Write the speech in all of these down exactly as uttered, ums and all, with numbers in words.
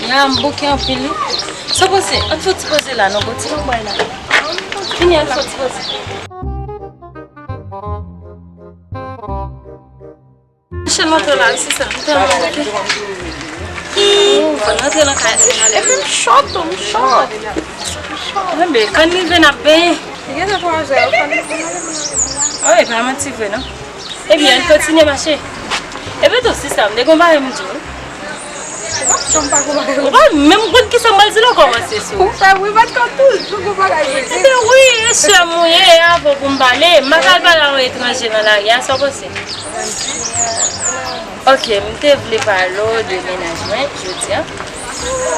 Ya, m bouke anpil wi. Sa w panse? Ann fè yon ti poze la non, gon ti lonbray la. Vini, ann fè yon ti poze. Chèn antre la, sista, m tèlman bouke. Oh, fò n rantre nan kay la. Epi m chò tou, m chò. Enben, kan n rive n ap benyen. Li gentan twa zè, ou konn. Oh, e pa manti vre non. Ebyen, ann kontinye mache. Epi tou, sista, m te gon bagay m di w. Ou pa janm pa gon bagay. Ou pa menm konn kisa m pral di la, w kòmanse sou. Ou fè wi, pa t ka toujou gon bagay pou di. Ebyen wi, e sè m ou ye, e avè w pou m pale. M pa ka al pale a yon etranje nan lari a, sa w panse? Ok, m te vle pale w de mennaj mwen jodi a.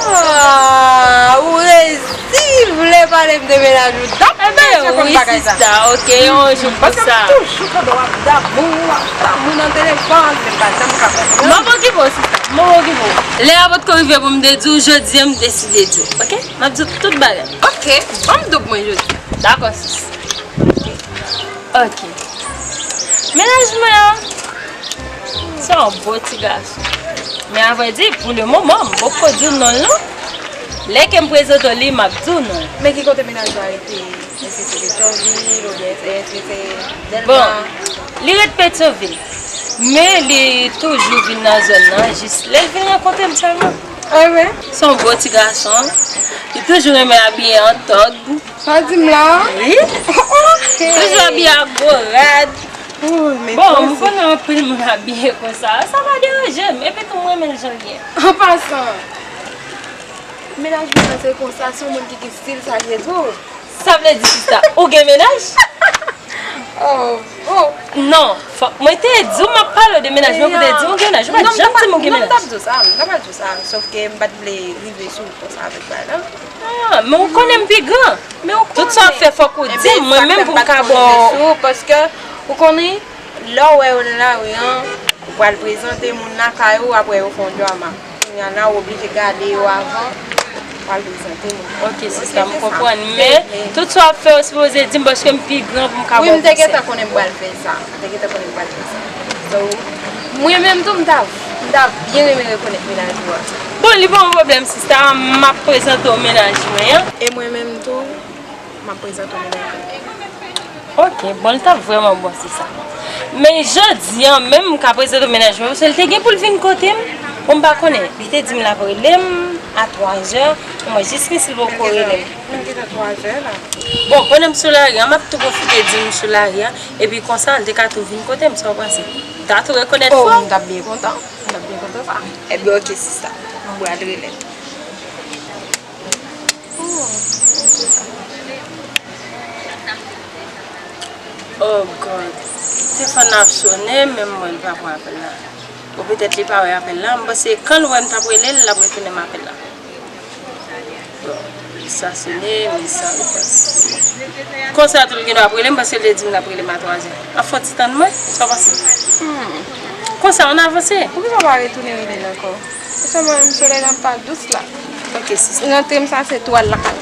Ah, ou resi vle pale m de mennaj ou. Dap Ebyen wi, sista, ok, yon jou pou sa. Paske m toujou tande w ap damou, w ap damou nan telefòn, men m pa janm ka konprann. M ap okipe w, sista, m ap okipe w. Lè a potko rive pou m te di w, jodi a m deside di w, ok? M ap di w tout bagay. Ok, ban m doub mwen jodi a. Dakò, sis. Ok. Mennaj mwen an, se yon bon ti gason. Men avrèdi, pou le moman, m poko di w non l non. Lè ke m prezante w li, m ap di w non l. Men ki kote mennaj la rete? Èske se Petyonvil oubyen èske se Dèlma? Bon, li ret Petyonvil. Men li toujou vin nan zòn nan, jis lè l vin rankontre m sèlman. Ah wi? Se yon bon ti gason. Li toujou renmen abiye an tòg. Sa w di m la? Wi. Ok. Toujou abiye ak gwo rad. Bon, m konnen anpil moun abiye konsa. Sa pa deranje m. Epi tou, m renmen l jan l ye. An pasan, mennaj mwen an se konsa, se yon moun ki gen stil, sa l ye tou. Sa vle di, sista, ou gen mennaj? Oh, oh. Non, fòk mwen te di w m ap pale w de mennaj mwen pou te di w ou gen mennaj. Ou pa janm di m ou gen mennaj. Non, m t ap di w sa, m t ap di w sa, sòf ke m pa t vle rive sou ou konsa avèk bagay la. Ah, men ou konnen m pi gran. Men ou konnen. Tout sa w ap fè, fòk ou di m, mwen menm pou m ka ba w. Paske, ou konnen, lè w wè yo nan lari an, ou pral prezante moun lakay ou, apre yo fè yon drama. Kounye a la, ou oblije gade yo avan, ou pral prezante moun. Ok, sista, m konprann. Men, tout sa w ap fè, ou sipoze di m, paske m pi gran pou m ka ba w konsèy. Wi, m te gentan konnen m pral fè sa. M te gentan konnen m pral fè sa. So, mwen menm tou, m ta, m ta byen renmen rekonèt mennaj ou a. Bon, li pa yon pwoblèm, sista, m ap prezante w mennaj mwen an. E mwen menm tou, m ap prezante w mennaj mwen. Ok, bon, li t ap vrèman bon, sista. Men jodi a, menm m ka prezante w mennaj mwen, paske li te gen pou l vin kote m. Bon, m pa konnen. Li te di m l ap rele m a twa zè, mwen jis ken si l poko rele m. Menm gentan twa zè la. Bon, pandan m sou lari a, m ap tou pwofite di m sou lari a, epi konsa, li te ka tou vin kote m, sa w panse? M ta tou rekonèt fò. Oh, m t ap byen kontan. M t ap byen kontan sa. Ebyen, ok, sista. M pral rele l. Oh, ok, sa. Oh God. Telefòn nan ap sonnen, men m wè l pa pran apèl la. Ou petèt li pa wè apèl la. M panse kan l wè m t ap rele l, l ap retounen m apèl la. Bon, sa sone, men sa repase. Konsa tou l gen dwa ap rele m, paske l te di m l ap rele m a twa zè. Ap fè yon ti tann mwen, sa w panse? Hmm. Konsa, ann avanse. Poukisa w pa retounen rele l ankò? Paske mwen menm solèy la m pa dous la. Ok, sista. Rantre m sa se twal lakay.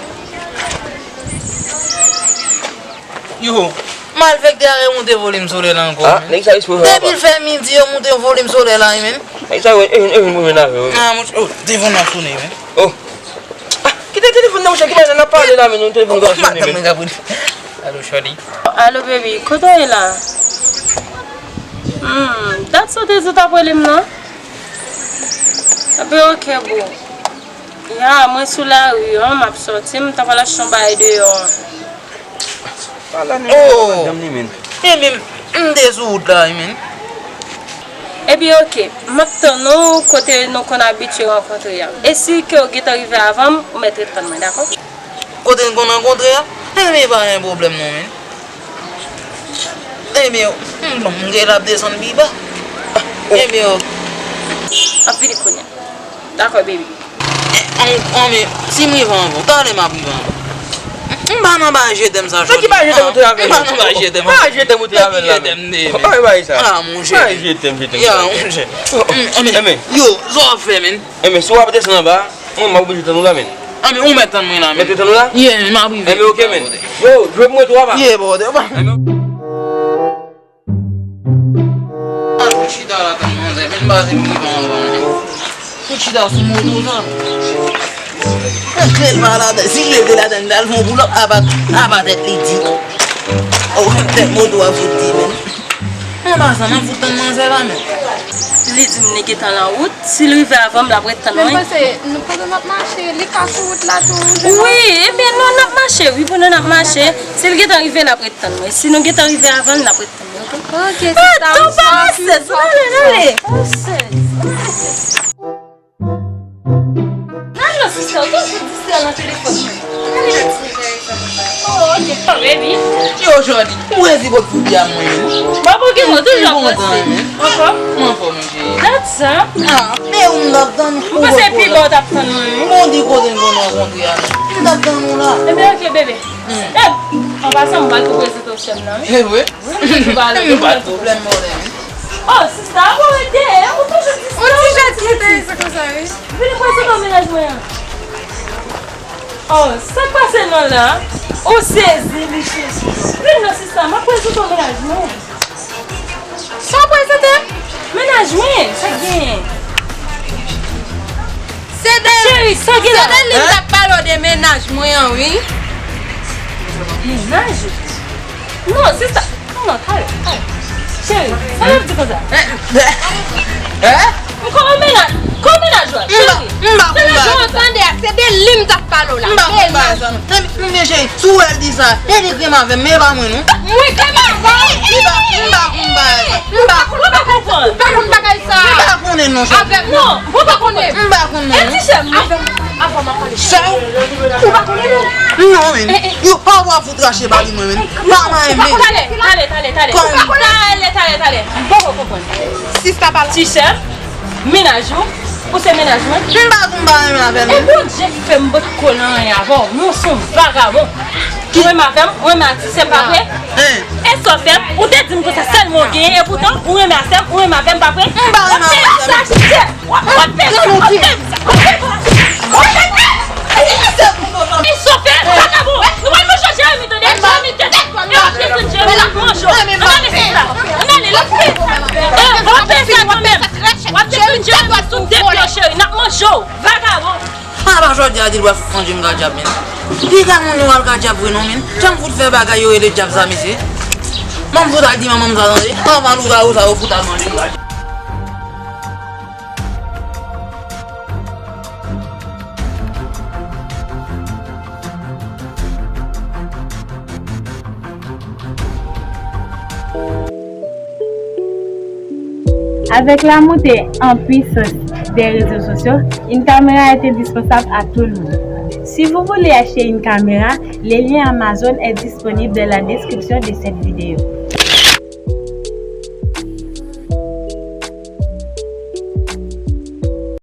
Yo, malfektè a remonte volim solèy la ankò. Ah, nèg sa espre fè apa. Depi l fè midi, yo monte volim solèy la, wi, menm. Nèg sa yo, e, e, e, mwen avè yo. Ah, monchè, oh, telefòn nan ap sonnen, menm. Oh. Ah, kite telefòn nan, monchè, ki bagay n ap pale la, men, yon telefòn k ap sonnen, men. Madanm mwen k ap rele. Alo, Shorty. Alo, baby, kote w ye la? Hmm, dat sa w te di w t ap rele m nan? Epi, ok, boo. Ya, mwen sou lari an, m ap sòti, m ta pral achte yon bagay deyò an. Oh! Ebyen, m te sou wout la wi, menn. Ebyen, ok. M ap tann ou kote nou konn abitye rankontre a. E si ke w gentan rive avan m, ou mèt ret tann mwen, dakò? Kote n konn rankontre a? Ebyen, pa gen pwoblèm non, menn. Ebyen, m, bon, m gen l ap desann pi ba. Ebyen, ok. M ap vini kounye a. Dakò, baby. An, an, men, si m rive anvan w, talè m ap rive anvan w. M pa nan bagay je t'aime sa, Shorty. Nan ki bagay je t'aime ou te avè l? M pa nan bagay je t'aime. Bagay je t'aime ou te avè l la, men. Bagay je t'aime, men. Bagay, bagay sa. Ah, monchè. Bagay je t'aime, je t'aime. Ya, monchè. Mm, men, yo, sa w ap fè, menn? Enben, si w ap desann anba, mwen, m ap oblije tann ou la, menn. Enben, ou mèt tann mwen la, menn. Mèt tann ou la? Yeah, m ap rive. Enben, ok, menn. Yo, jwe pou mwen tou, apa? Yeah, brother. Enben. Al chita la tann manzè, men m pa se m ki pa anvan. Chita sou moto sa. Antre l pa ladan. Si l leve ladan, l al fè yon boulòp, apa, apa tèt li di. Oh, tèt moto a fout di, men. Mwen pa sa, mwen fout tann manzè la, men. Li di m li gentan nan wout. Si l rive avan m, l ap ret tann mwen. Men m panse, nou, pandan n ap mache, li ka sou wout la tou, ou jwenn. Wi, ebyen non, n ap mache, wi, pandan n ap mache. Si l gentan rive, l ap ret tann mwen. Si nou gentan rive avan l, n ap ret tann mwen, oke? Oke, sista, m sòti, m sòti. Ale, ale. Nan non, sista, ou toujou distrè nan telefòn mwen. Ale, ale. Oh, oke. Oh, baby. Yo, Jody, mwen rezi pou fouti a mwen. Mwen pou gen mwen toujou ap danse. Ankò? Mwen anfòm, cheri. Dat sa. Ah, men ou m t ap tann ou. Mwen panse pi bò w t ap tann mwen, wi. Bon, di kote n konn rankontre a, non. M t ap tann ou la. Ebyen, oke, bebe. Hmm. Eh, an pasan, m pral tou prezante w sè m nan, wi. E vre? Wi, m toujou pale. M pa t pwoblèm, mwen, wi. Oh, sista, ou rete, ou toujou distrè. Ou ti jan distrè sa konsa, wi. Vini prezante w mennaj mwen an. Oh, sa k pase non la? Ou sezi, li sezi. Vin non, sista, m ap prezante w mennaj mwen. Sa w prezante? Mennaj mwen, sa k genyen? Se de, cheri, sa gen la? Se de li m t ap pale w de mennaj mwen an, wi. Mennaj? Non, sista. Non, non, talè, talè. Cheri, sa w ap di konsa? Eh? M kon mennaj, kon mennaj ou a, cheri. M pa, m pa konn bagay sa. Se de li m t ap pale w la. M pa konn bagay sa, non. Men, men, cheri, si w wè l di sa, e li k renmen avè m, men e pa mwen, non. Mwen k renmen avè w? M pa, m pa konn bagay sa. M pa konn. Ou pa konprann? Ou pa konn bagay sa. M pa konnen, non, cheri. Avè m, non. Ou pa konnen. M pa konn, non. E ti sè m, wi. Avè m. Avè m ap pale. Sè w? Ou pa konnen, non. Non, men. Yo pa w ap fout rache ba li mwen, men. Pa mwen, men. Talè, talè, talè, talè. Talè, talè, talè. M poko konprann. Sista pa la. Ti sè m, mennaj ou, ou se mennaj mwen. M pa di m pa renmen avè l, non. E Bondye ki fè m potko nan anyen avè w. Non, se yon vagabon. Ou renmen avè m, ou renmen a ti sè m pa vre? E sa w fè m, ou te di m konsa sèlman w genyen, epoutan, ou renmen a sè m, ou renmen avè m pa vre? M pa renmen avè sè m. W ap peye sa, ti sè. W ap peye sa, w ap peye sa, w ap peye sa. E sa w fè, vagabon? Nou pral manje Jeremy, tande? Jeremy, tande? E w ap desann Jeremy, l ap manje w. Ann ale, sista. Ann ale, l ap peye sa. E, w ap peye sa kanmenm. W ap desann Jeremy sou de pye w, cheri. N ap manje w, vagabon. Apa jodi a di l pral fout manje m ka dyab, men. Piga moun yo al ka dyab vre non, men. Jan m fout fè bagay yo rele dyab sa, mesye. Ban m fout al di manman m sa, tande. Anvan lougawou sa yo fout al manje m ka dyab. Avec la montée en puissance des réseaux sociaux, une caméra est indispensable à tout le monde. Si vous voulez acheter une caméra, le lien Amazon est disponible dans la description de cette vidéo.